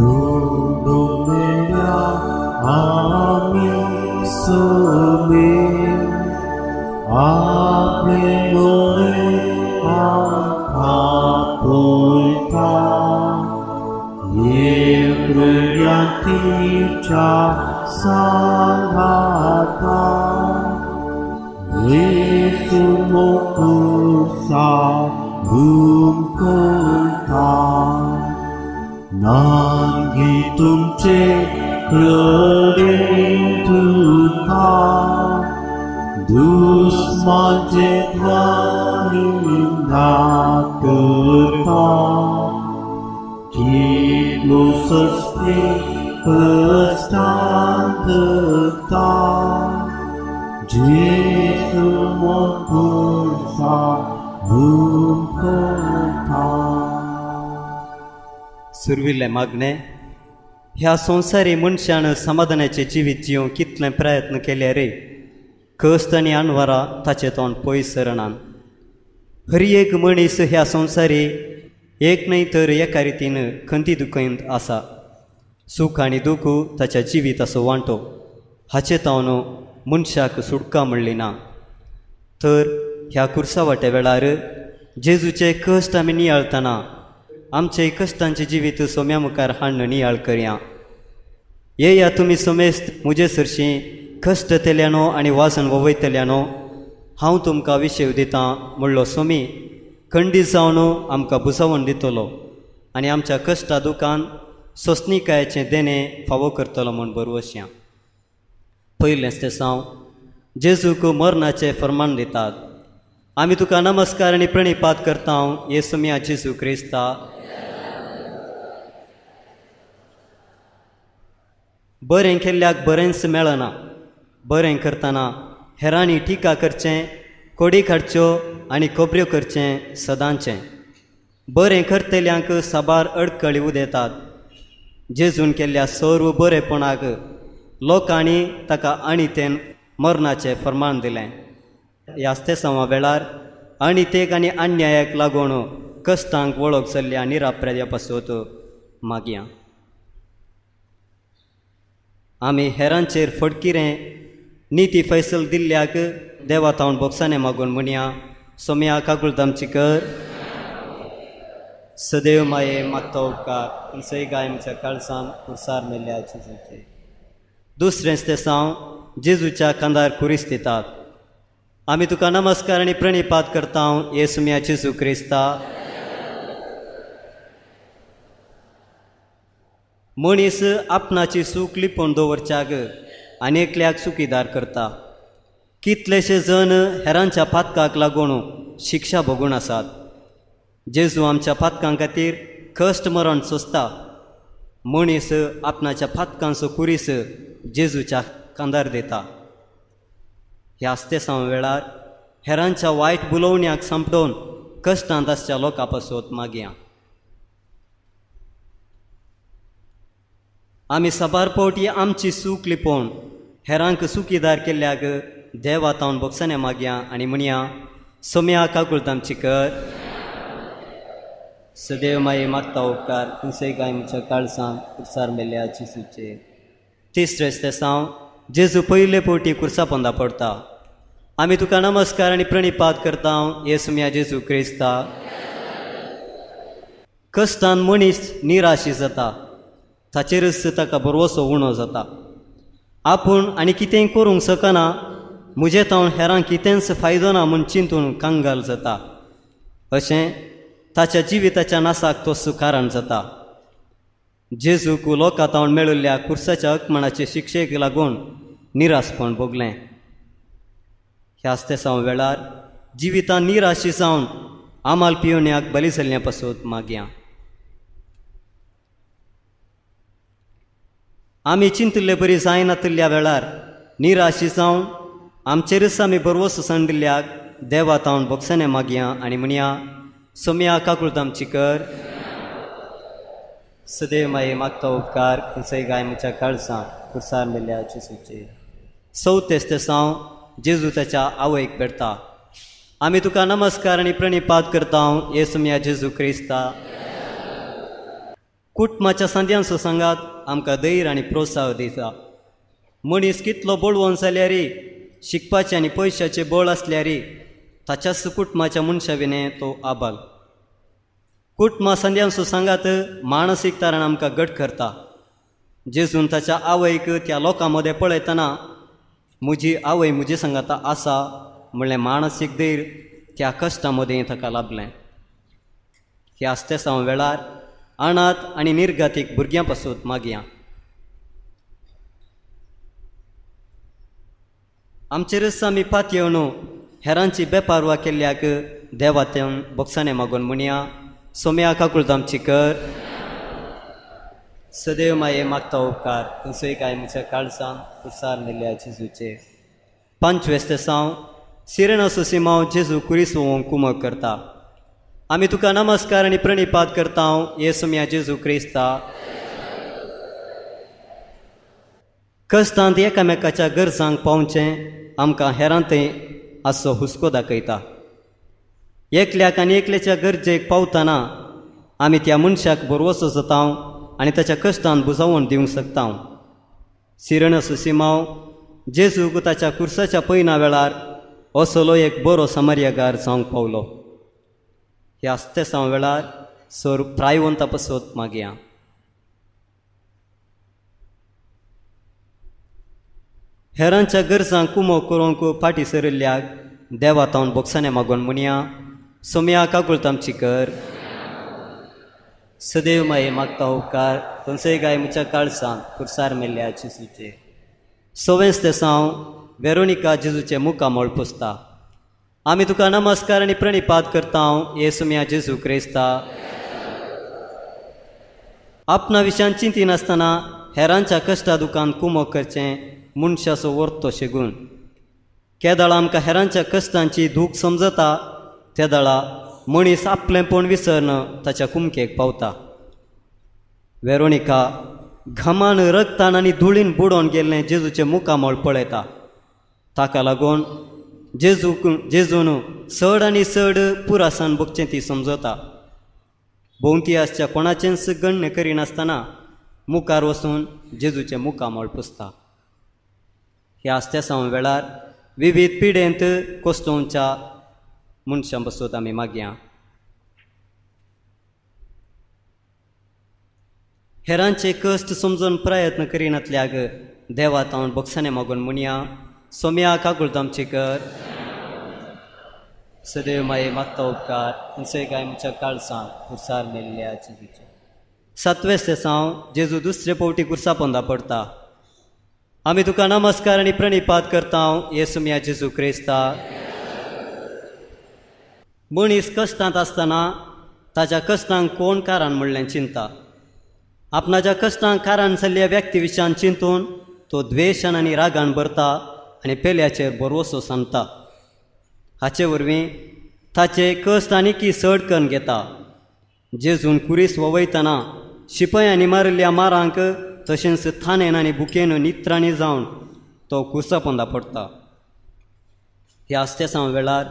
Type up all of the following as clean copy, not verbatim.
दोंदो मेळ्या आमी सोमे आपले दोळे आमकां पळयता येवऱ्यांतीच्या सांगाता येसू मोकुसा हुमकता नांगी तुमचे तुका दुस्माचे निंदा करता कितलो सस्ते कश्टांत धरता जेसू मोकुसा हुमकता. सुरविल्लें मागणें ह्या संवसारी मनशान समाधानाचें जिवीत जिवंक कितले प्रयत्न केले रे कश्ट आनी अनवरां ताचें तोंड पयस सरनान. हर एक मनीस ह्या संवसारी एक न्हय तर एका रितीन खंती दुखंत आसा. सूख आनी दुख ताच्या जिविताचो वांटो हाचे तावन मनशाक सुटका म्हणली ना. तर ह्या कुर्सावाट्या वेळार जेजूचे कश्ट आमी नियाळतना आमचे कश्टांचें जिवीत सोम्या मुखार हाडून नियाळ करया. येया तुमी सोमेस्त म्हजे सरशीं कश्टतेल्यानो आनी वाजन ववयतल्यानो हांव तुमकां विशेव दितां म्हणलो सोमी खंडीत जावन आमकां बुजावन दितलो आनी आमच्या कश्टा दुकान सोंसणीकायेचें देणें फावो करतलो म्हूण बरवसया. पयलेंच तें साव जेजूक मरणाचें फर्मान दितात. आमी तुका नमस्कार आनी प्रणिपात करता येसुम्या जेजू क्रिस्ता. बरें केल्ल्याक बरेंच मेळना. बरें करतना हेरांनी टिका करचें, कोडी काडच्यो आनी खबऱ्यो करचें सदांचें. बरें करतल्यांक साबार अडकळी उदेतात. जेजून केल्ल्या सर्व बरेपणाक लोकांनी ताका अनितेन मरणाचें फर्मान दिलें. ह्या तेसांवा वेळार अनितेक आनी अन्यायाक लागून कश्टांक वळख जाल्ल्या निराप्रेद्या पासत मागया. आमी हेरांचेर फटकिरें निती फैसल दिल्ल्याक देवा तावन बोगसाने मागून म्हणया सोम्या काकुळट आमची कर. सदैव माये मागता उपकार खंयचोय गाय आमच्या काळसान कुर्सार मेल्ल्या जेजूचे. दुसरेंच तें साव जेजूच्या कांदार कुरीस दितात. आमी तुका नमस्कार आनी प्रणिपात करता येसुम्या जेजू क्रिस्ता. मनीस आपणाची सूख लिपोवन दवरच्याक आनी एकल्याक सुखीदार करता. कितलेशे जण हेरांच्या पातकाक लागून शिक्षा भोगून आसात. जेजू आमच्या पातकां खातीर कश्ट मरण सोंसता. मनीस आपणाच्या पातकांचो कुरीस जेजूच्या कांदार दिता. ह्या आस्तेसांव वेळार हेरांच्या वायट बुलोवण्याक सांपडोवन कश्टांत आसच्या लोकां पासत मागया. आमी साबार फावटी आमची सूख लिपोवन हेरांक सुखीदार केल्ल्याक देवा तावन बोगसाने मागया आनी म्हणया सोम्या काकुळट आमची कर. सदैव माये मागता उपकार खंयचोय गाय आमच्या काळसान कुर्सार मेल्ल्या जेजूचे. तिसरेंच तें साव जेजू पयले फावटी कुर्सा पोंदा पडटा. आमी तुका नमस्कार आनी प्रणिपात करता येसुम्या जेजू क्रिस्ता. कश्टान मनीस निराशी जाता. ताचेरच ताका बरवसो उणो जाता. आपूण आनी कितेंय करूंक शकना म्हजे तावन हेरांक कितेंच फायदो ना म्हूण चिंतून कंगाल जाता. अशें ताच्या जिविताच्या नासाक तो सुकारण जाता. जेजूक लोकां तावन मेळिल्ल्या कुर्साच्या अकमणाचे शिक्षेक लागून निरासपण भोगलें. ह्या आस्तेसांव वेळार जिवितान निराशी जावन आमाल पिवण्याक बली जाल्ल्या पासत मागया. आमी चिंतिल्ले बरी जायनातिल्ल्या वेळार निराशी जावन आमचेरच आमी बरवस सांडिल्ल्याक देवा तावन बोगसाने मागया आनी म्हणया सोम्या काकुळट आमची कर. सदैव माये मागता उपकार खंयचोय गाय आमच्या काळसान कुर्सार मेल्ल्या जेजूचे. चवथेंच तें साव जेजू ताच्या आवयक भेटता. आमी तुका नमस्कार आनी प्रणिपात करता येसुम्या जेजू क्रिस्ता. कुटुंबाच्या सांद्यांचो सांगात आमकां धैर्य आनी प्रोत्साह दिता. मनीस कितलो बळवंत जाल्यार, शिकपाचें आनी पयशाचें बळ आसल्यार ताच्याच कुटुंबाच्या मनशा विणें तो आबाल. कुटुंबा सांद्यांचो सांगात मानसीक तारण आमकां घट करता. जेजून ताच्या आवयक त्या लोकां मदें पळयतना म्हजी आवय म्हजे सांगाता आसा म्हणलें मानसीक धैर्य त्या कश्टां मदें ताका लाभलें. ह्या आस्तेसांव वेळार अनाथ आनी निर्गातीक भुरग्यां पासून मागया. आमचेरच आमी पातयेवन हेरांची बेपारवा केल्ल्याक देवात्यान बोगसाणे मागून म्हणया, सोम्या काकुळत आमची कर. सदैव माये मागता उपकार खंयचोय काय म्हज्या काळजान पुरसार मेल्ल्या जेजूचे. पांचवें तेसांव सिरेनासो सिमांव जेजू कुरीस कुमक करता. आमी तुका नमस्कार आनी प्रणिपात करता ये सोम्या जेजू क्रिस्ता. कश्टांत एकामेकाच्या गरजांक पावचें आमकां हेरांतय आसचो हुस्को दाखयता. एकल्याक आनी एकल्याच्या गरजेक पावतना आमी त्या मनशाक बरवसो जाता आनी ताच्या कश्टान बुजावन दिवंक शकता. सिरणसो सिमांव जेजूक ताच्या कुर्साच्या पयना वेळार असलो एक बरो समार्यगार जावंक पावलो. ह्या आस्तेसांव वेळार सर प्रायवंता पसत मागया. हेरांच्या गरजांक कुमो करूंक फाटीं सरिल्ल्याक देवा तावन बोगसाणे मागून म्हणया, सोम्या काकुळत आमची कर. सदैव माये मागता उपकार खंयचोय गाय म्हज्या काळजान कुर्सार मेल्ल्या जेजूचे. सवेंच तेसांव वेरोनिका जेजूचें मुखामळ पुसता. आमी तुका नमस्कार आनी प्रणिपात करता ये सोम्या जेजू क्रिस्ता. आपणा विशयान चिंतिनासतना हेरांच्या कश्टा दुकान कुमक करचें मनशाचो वर्तो शेगून. केदळा आमकां हेरांच्या कश्टांची दूख समजता तेदळा मनीस आपलेंपण विसरन ताच्या कुमकेक पावता. वेरोनिका घामान रगतान आनी धुळीन बुडोवन गेल्लें जेजूचें मुखामळ पळयता. ताका लागून जेजून चड आनी चड पुरासान भोगचें ती समजता. भोंवती आसच्या कोणाचेंच गण्य करिनासतना मुखार वचून जेजूचें मुखामळ पुसता. ह्या आस्तेसांव वेळार विविध पिडेंत कोसतोवच्या मनशां बसत आमी मागया. हेरांचे कश्ट समजून प्रयत्न करिनातल्याक देवा तावन बोगसाणे मागून म्हणया, सोम्या काकुळत आमची कर. सदैव माये मागता उपकार खंयचोय काय म्हज्या काळजान कुर्सार मेल्ल्या जेजूचे. सातवें तेसांव जेजू दुसरे फावटी कुर्सा पोंदा पडटा. आमी तुका नमस्कार आनी प्रणिपात करता ये सोम्या जेजू क्रिस्ता. मनीस कश्टांत आसतना ताच्या कश्टांक कोण कारण म्हणलें चिंता. आपणाच्या कश्टांक कारण जाल्ल्या व्यक्ती विशयान चिंतून तो द्वेशान आनी रागान भरता आनी पेल्याचेर बरवसो सांगता. हाचे वरवीं ताचे कश्ट आनीकी चड करून घेता. जेजून कुरीस ववयतना शिपायांनी मारिल्ल्या मारांक तशेंच थानेन आनी बुकेन नित्राणी जावन तो कुर्सा पोंदा पडटा. ह्या आस्तेसांव वेळार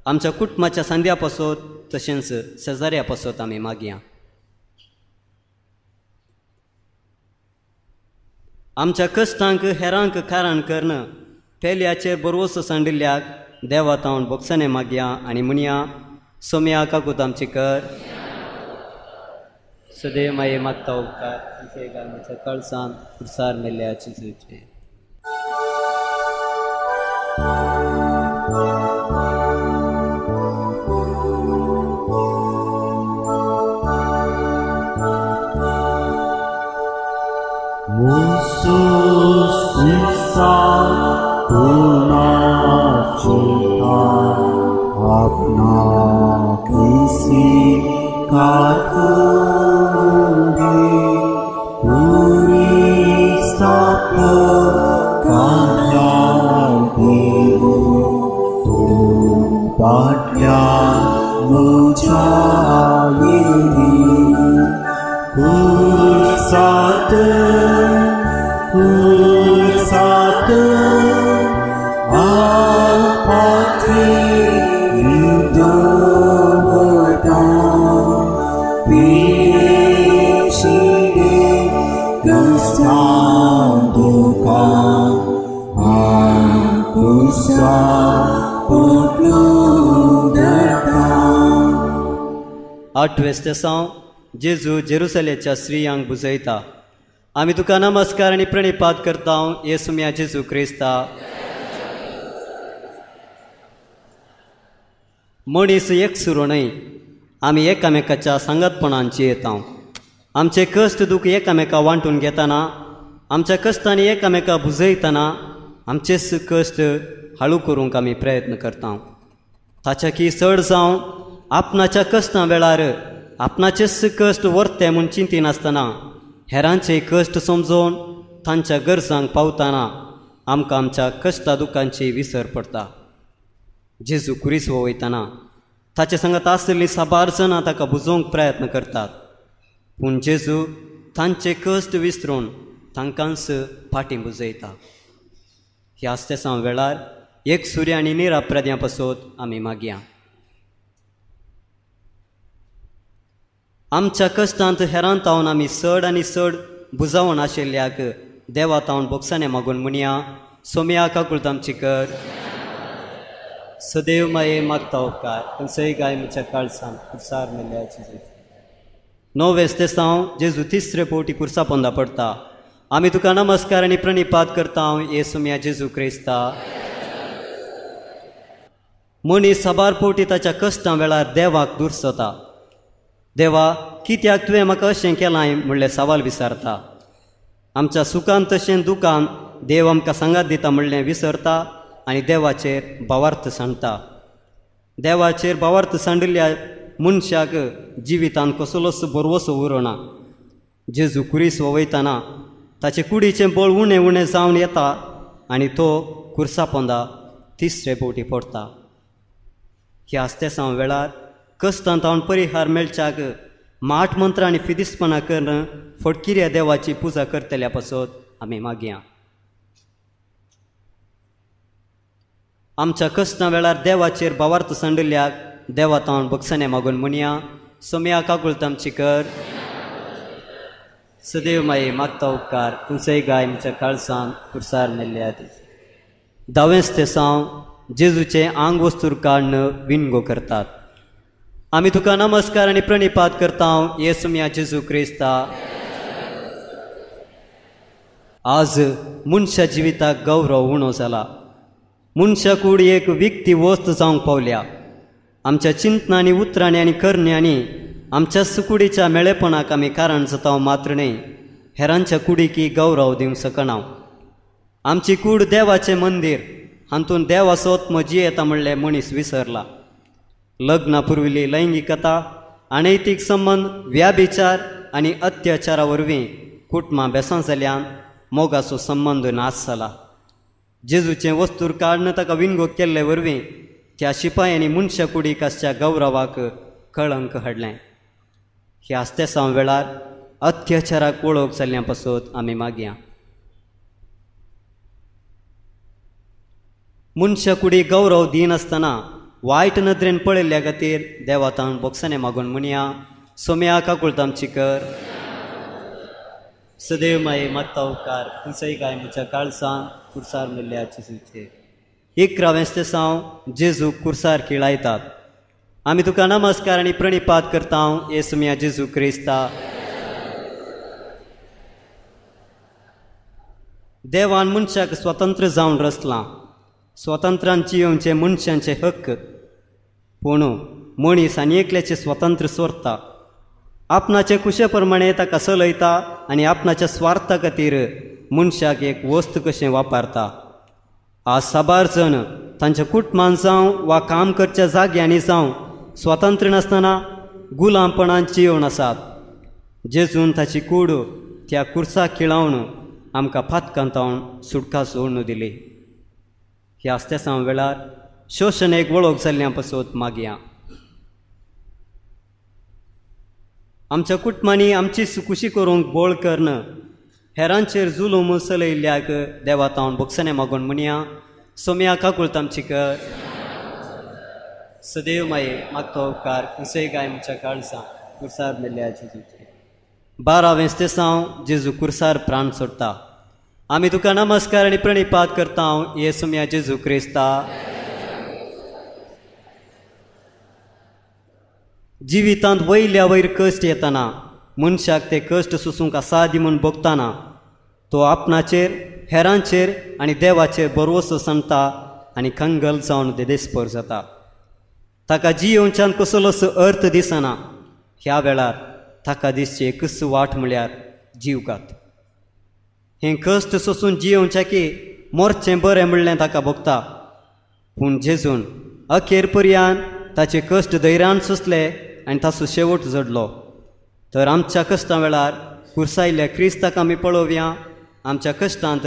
आमच्या कुटुंबाच्या सांद्या पासत तशेंच शेजाऱ्या पासत आमी मागया. आमच्या कश्टांक हेरांक कारण करून पेल्याचेर बरवसो सांडिल्ल्याक देवा तावन बोगसाणे मागया आनी म्हणया, सोम्या काकूत आमची कर. सदैव माये मागता उपकार म्हज्या काळजान कुर्सार मेल्ल्या जेजूचे. Be Kestan duka aku आठवें तेसांव जेजू जेरुसलेच्या स्त्रियांक बुजयता. आमी तुका नमस्कार आनी प्रणिपात करता येसुम्या जेजू क्रिस्ता. मनीस एकसुरो न्हय, आमी एकामेकाच्या सांगातपणान जियेता. आमचे कश्ट दूख एकामेका वांटून घेतना, आमच्या कश्टांनी एकामेका बुजयतना आमचेच कश्ट हाळू करूंक आमी प्रयत्न करता. ताच्याकी चड जावं आपणाच्या कश्टां वेळार आपणाचेच कश्ट व्हरते म्हूण चिंतिनासतना हेरांचे कश्ट समजून तांच्या गरजांक पावतना आमकां आमच्या कश्टा दुखांची विसर पडटा. जेजू कुरीस वयतना ताचे सांगात आसलेली साबार जाणां ताका बुजोवंक प्रयत्न करतात, पूण जेजू तांचे कश्ट विसरून तांकांच फाटीं बुजयता. ह्या तेसां वेळार एक सुर्य आनी निराप्रद्यां पासत आमी मागया. आमच्या कश्टांत हेरांत तावन आमी चड आनी चड बुजावण आशिल्ल्याक देवा तावन बोगसाणे मागून म्हणया, सोम्या काकुळत आमची कर. सदैव माये मागता उपकार खंयचोय गाय म्हज्या काळसान कुर्सार मेल्ल्याची. णवें तेसांव जेजू तिसरे पवटी कुर्सा पोंदा पडटा. आमी तुका नमस्कार आनी प्रणिपात करता येसुम्या जेजू क्रिस्ता. मनीस साबार पवटी ताच्या कश्टां वेळार देवाक दुरसता. देवा कित्याक तुवें म्हाका अशें केलां म्हणलें सवाल विचारता. आमच्या सुखान तशें दुखान देव आमकां सांगात दिता म्हणलें विसरता आनी देवाचेर भावार्थ सांडटा. देवाचेर भावार्थ सांडिल्ल्या मनशाक जिवितान कसलोच भरवसो उरना. जेजू कुरीस वयतना ताचे कुडीचें बळ उणें उणें जावन येता आनी तो कुर्सा पोंदा तिसरे पवटी पडटा. ह्या तेसां वेळार कश्टांत हांव परिहार मेळच्याक माठ मंत्र आनी फिदिसपणां करून फटकिऱ्या देवाची पुजा करतल्या पासत आमी मागया. आमच्या कश्टां वेळार देवाचेर भावार्थ सांडिल्ल्याक देवा तावन बक्षाणे मागून म्हणया, सोम्या काकुळत आमची कर. सदैव माये मागता उपकार खंयचोय गाय आमच्या काळसान कुर्सार मेल्ल्या. धावेंच तेसांव जेजूचें आंग वस्तूर काडून विणगो करतात. आमी तुका नमस्कार आनी प्रणिपात करता येसुम्या जेजू क्रिस्ता. आज मनशा जिविताक गौरव उणो जाला. मनशा कूड एक विकती वस्त जावंक पावल्या. आमच्या चिंतनांनी उतरांनी आनी करण्यांनी आमच्या सुकुडीच्या मेळेपणाक आमी कारण जाता मात्र न्हय, हेरांच्या कुडीकी गौरव दिवंक शकना. आमची कूड देवाचें मंदीर, हातूंत देवाचो आत्मो जियेता म्हणलें मनीस विसरला. लग्ना पुर्विल्ली लैंगिकता, अनैतीक संबंद, व्याभिचार आनी अत्याचारा वरवीं कुटुंबां बेसां जाल्यान मोगाचो संबंद नाश जाला. जेजूचें वस्तूर काडून ताका विणगो केल्ले वरवीं त्या शिपायांनी मनशा कुडीक आसच्या गौरवाक कळंक हाडलें. ह्या तेसांव वेळार अत्याचाराक वळख जाल्ल्या पासत आमी मागया. मनशा कुडीक गौरव दिनासतना वायट नदरेन पळयल्ल्या खातीर देवा तावन बोगसाणे मागून म्हणया, सोम्या काकुळत आमची कर. सदैव माये मागता उपकार खंयचोय गाय म्हज्या काळसान कुर्सार मेल्ल्या जेजूचेर. इकरावें तेसांव जेजू कुर्सार खिळायतात. आमी तुका नमस्कार आनी प्रणिपात करता येसुम्या जेजू क्रिस्ता. देवान मनशाक स्वतंत्र जावन रचलां. स्वतंत्रान जियोवचे मनशांचे हक्क, पूण मनीस आनी एकल्याचे स्वतंत्र सोरता. आपणाचे कुशे प्रमाणे ताका चलयता आनी आपणाच्या स्वार्था खातीर मनशाक एक वस्त कशें वापरता. आज साबार जण तांच्या कुटुंबान जावं वा काम करच्या जाग्यांनी जावं स्वतंत्र नासतना गुलामपणान जियोवन आसात. जेजून ताची कूड त्या कुर्साक खिळावन आमकां फातकांतावन सुटका सोडून दिली. ह्या तेसां वेळार शोशणेक वळख जाल्ल्या पासत मागया. आमच्या कुटुंबांनी आमची सुकुशी करूंक बोळ करून हेरांचेर जुलूम चलयल्ल्याक देवा तावन बोगसणे मागून म्हणया, सोम्या काकुळत आमची कर. सदैव माये मागतो उपकार खंयचोय गाय आमच्या काळजां कुर्सार मेल्ल्या जेजूचेर. 12वें स्तेसांव जेजू कुर्सार प्राण सोडटा. आमी तुका नमस्कार आनी प्रणिपात करता येसुम्या जेजू क्रिस्ता. जिवितांत वयल्या वयर कश्ट येतना मनशाक ते कश्ट सोसूंक असादी म्हूण भोगतना तो आपणाचेर, हेरांचेर आनी देवाचेर भरवसो सांगता आनी कंगल जावन देदेस्पर जाता. ताका जियोवच्यान कसलोसो अर्थ दिसना. ह्या वेळार ताका दिसची एकूच वाट म्हळ्यार जीवघात. हें कश्ट सोसून जियोवच्या की मोरचें बरें म्हणलें ताका भोगता. पूण जेजून अखेर पर्यान ताचे कश्ट धैर्यान सोंसले आनी ताचो शेवट जोडलो. तर आमच्या कश्टां वेळार कुर्सायल्ल्या क्रिस्ताक आमी पळोवया, आमच्या कश्टांत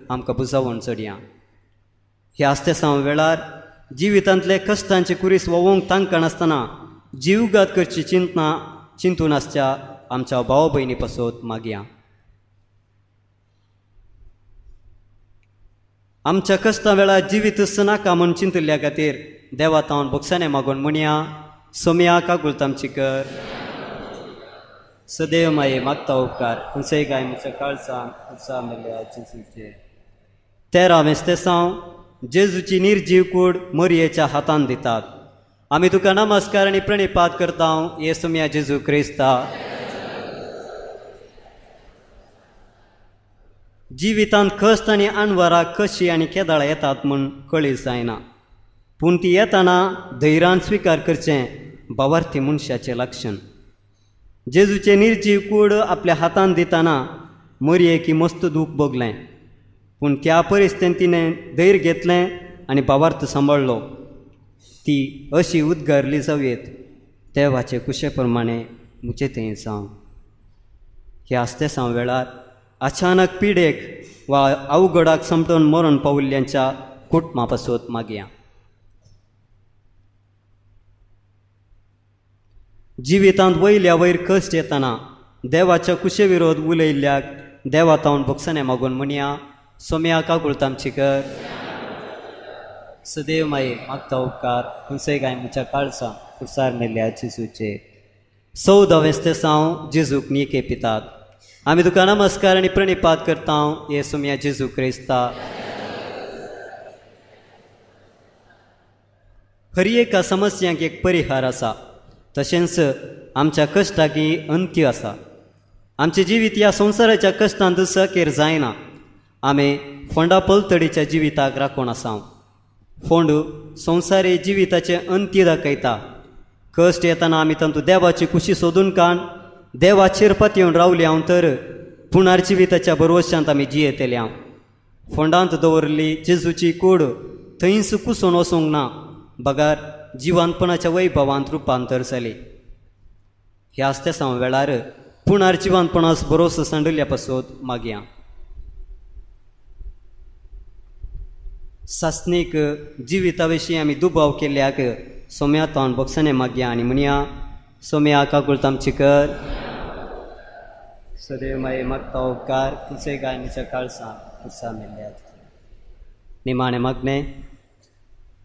आमकां बुजावण चडया. ह्या आस्तेसांव वेळार जिवितांतले कश्टांचे कुरीस व्होवोंक तांकां नासतना जीवघात करची चिंतना चिंतून आसच्या आमच्या भाव भयणी पासत मागया. आमच्या कश्टां वेळार जिवीत नाका म्हूण चिंतिल्ल्या खातीर देवा तावन बोगसाणे मागून म्हणया, सोमया कागुलत आमची कर. सदैव माये मागता उपकार खंयचेय गाय म्हज्या काळजान उत्साह मेळ्ळ्या जेजूचे. 13वें स्तेसांव जेजूची निर्जीव कूड मरयेच्या हातान दितात. आमी तुका नमस्कार आनी प्रणिपात करता येसुम्या जेजू क्रिस्ता. जिवितांत कश्ट आनी अणवरां कशी आनी केदाळा येतात म्हूण कळी जायना, पूण ती येतना धैर्यान स्विकार करचें भावार्थी मनशाचें लक्षण. जेजूचें निर्जीव कूड आपल्या हातान दितना मरयेक मस्त दूख भोगलें, पूण त्या परिस्थितीन तिणें धैर्य घेतलें आनी भावार्थ सांबाळ्ळो. ती अशी उद्गारली जावयेत, देवाचे कुशे प्रमाणे म्हजें थंय जावं. ह्या आस्तेसांव वेळार अचानक पिडेक वा अवघडाक समटून मरण पाविल्ल्यांच्या कुटुंबा पासत मागया. जिवितांत वयल्या वयर कश्ट येतना देवाच्या कुशे विरोध उलयल्ल्याक देवा तावन भोगसणे मागून म्हणया, सोम्या कागुलत आमची कर. सदैव माये मागता उपकार खंयचेय गाय म्हज्या काळजा कुर्सार मेल्ल्या जेजूचे. 14वें स्तेसांव जेजूक निके पितात. आमी तुका नमस्कार आनी प्रणिपात करता येसुम्या जेजू क्रिस्ता. हर एका समस्यांक एक परिहार आसा, तशेंच आमच्या कश्टाकी अंत्य आसा. आमचें जिवीत ह्या संवसाराच्या कश्टांत सकेर जायना. आमी फोंडा पलतडीच्या जिविताक राखून आसा. फोंड संवसारी जिविताचें अंत्य दाखयता. कश्ट येतना आमी तातूंत देवाची कुशी सोदून काण देवाचेर पतयेवन रावली हांव तर पुणार जिविताच्या भरवशांत आमी जियेतले हांव. फोंडांत दवरली जेजूची कूड थंयच कुसून वचूंक ना, बगार जिवानपणाच्या वैभवांत रुपांतर जाली. ह्या आस्तेसांव वेळार पुणार जिवानपणास भरोसो सांडल्या पासत मागया. सासणीक जिविता विशीं आमी दुबाव केल्ल्याक सोम्या तावन बोगसणे मागया आनी म्हणया, सोम्या काकुळत आमची कर. सदैव माये मागता उपकार तुझे गायनीच्या काळसा उत्साह मेळ्ळ्यात. निमाणें मागणें,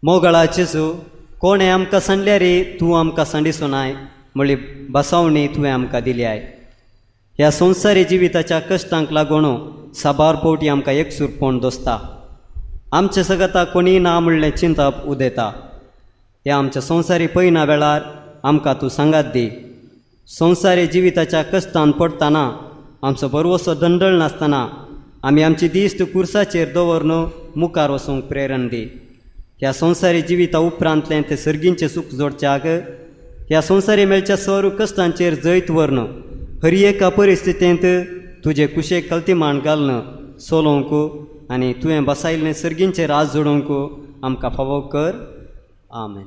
मोगळा जेजू, कोणें आमकां सांडल्यार तूं आमकां सांडिसो नाय म्हळी बसावणी तुवें आमकां दिली I. ह्या संवसारी जिविताच्या कश्टांक लागून साबार फावटी आमकां एकसूरपण दोसता. आमच्या सगता कोणीय ना म्हणलें चिंतप उदयता. ह्या आमच्या संवसारी पयना वेळार आमकां तूं सांगात दी. संवसारी जिविताच्या कश्टान पडटना आमचो भरवसो दंडळ नासतना आमी आमची दिश्ट कुर्साचेर दवरून मुखार वचूंक प्रेरण दी. ह्या संवसारी जिविता उपरांतलें ते सर्गींचें सूख जोडच्याक ह्या संवसारी मेळच्या सर्व कश्टांचेर जैत व्हरून हर एका परिस्थितींत तुजे कुशेक कल्तीमाण घालून चलोवंक आनी तुवें बसायिल्लें सर्गींचें राज जोडूंक आमकां फावो कर. आमेन.